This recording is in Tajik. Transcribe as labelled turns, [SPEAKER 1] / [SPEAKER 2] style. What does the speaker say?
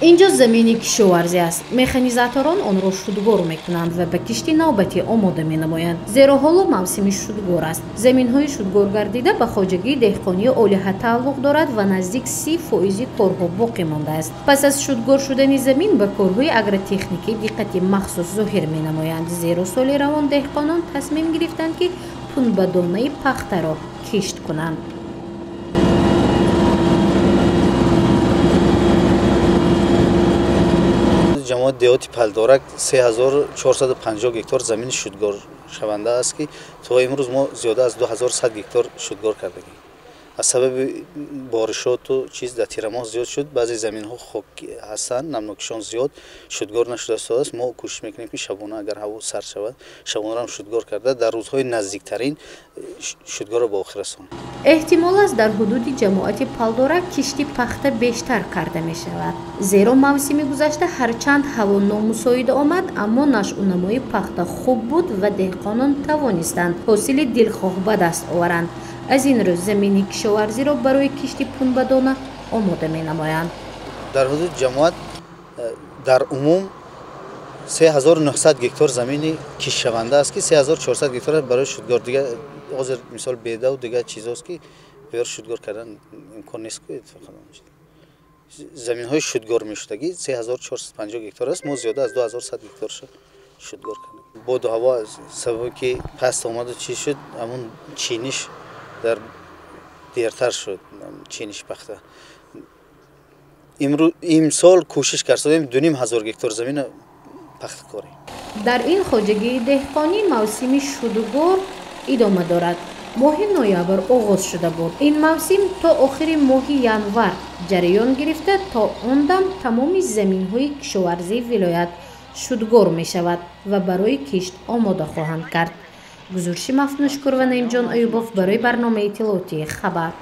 [SPEAKER 1] Инҷо замини кишоварзӣ аст. Механизаторон онро шудгор мекунанд ва ба кишти навбатӣ омода менамоянд, зеро ҳоло мавсими шудгор аст. Заминҳои шудгоргардида ба хоҷагии деҳқонии олиҳа тааллуқ дорад ва наздик 30% корҳо боқӣ мондааст. Пас аз шудгор шудани замин ба корҳои агротехникӣ диққати махсус зоҳир менамоянд, зеро соли равон деҳқонон тасмим гирифтанд, ки пунбадонаи пахтаро кишт кунанд.
[SPEAKER 2] Ҷамоати деҳоти Палдорак 3450 гектар замини шудгоршаванда аст, ки то имрӯз мо зиёда аз 2100 гектар шудгор кардагем. Аз сабаби боришоту чиз дар тирамоҳ зиёд шуд, баъзе заминҳо хок ҳастанд, намнокишон зиёд шудгор нашудааст. Мо кӯшиш мекунем, ки шабона агар ҳаво сард шавад, шабонаам шудгор карда дар рӯзҳои наздиктарин шудгорро ба охир расонем.
[SPEAKER 1] Эҳтимол аст, дар ҳудуди ҷамоати Палдорак кишти пахта бештар карда мешавад, зеро мавсими гузашта ҳарчанд ҳаво номусоид омад, аммо нашъунамои пахта хуб буд ва деҳқонон тавонистанд ҳосили дилхоҳ ба даст оваранд. Аз ин рӯз замини кишоварзиро барои кишти пунбадона омода менамоянд.
[SPEAKER 2] Дар ҳудуди ҷамоат дар умум 3900 гектар замини киштшаванда аст, ки 3400 гектар барои шудгор. Дига ҳозир мисол бедаву дигар чизост, ки беёр шудгор кардан имкон нест. Заминҳои шудгор мешудагӣ 3450 гектар аст, мо зиёда аз 2100 гектар шудгор кардем. Боду ҳаво сабаби ки паст омаду чиз шуд, ҳамун чиниш дар дертар шуд, чиниш пахта. Имсол кӯшиш кардем 2500 гектар замина пахта корем.
[SPEAKER 1] Дар ин хоҷагии деҳқонӣ мавсими шудгор идома дорад. Моҳи ноябр оғоз шуда буд. Ин мавсим то охири моҳи январ ҷараён гирифта, то он дам тамоми заминҳои кишоварзии вилоят шудгор мешавад ва барои кишт омода хоҳанд кард. Гузориши Мафтуншукур ва Наимҷон Аюбов барои барномаи иттилоотии «Хабар».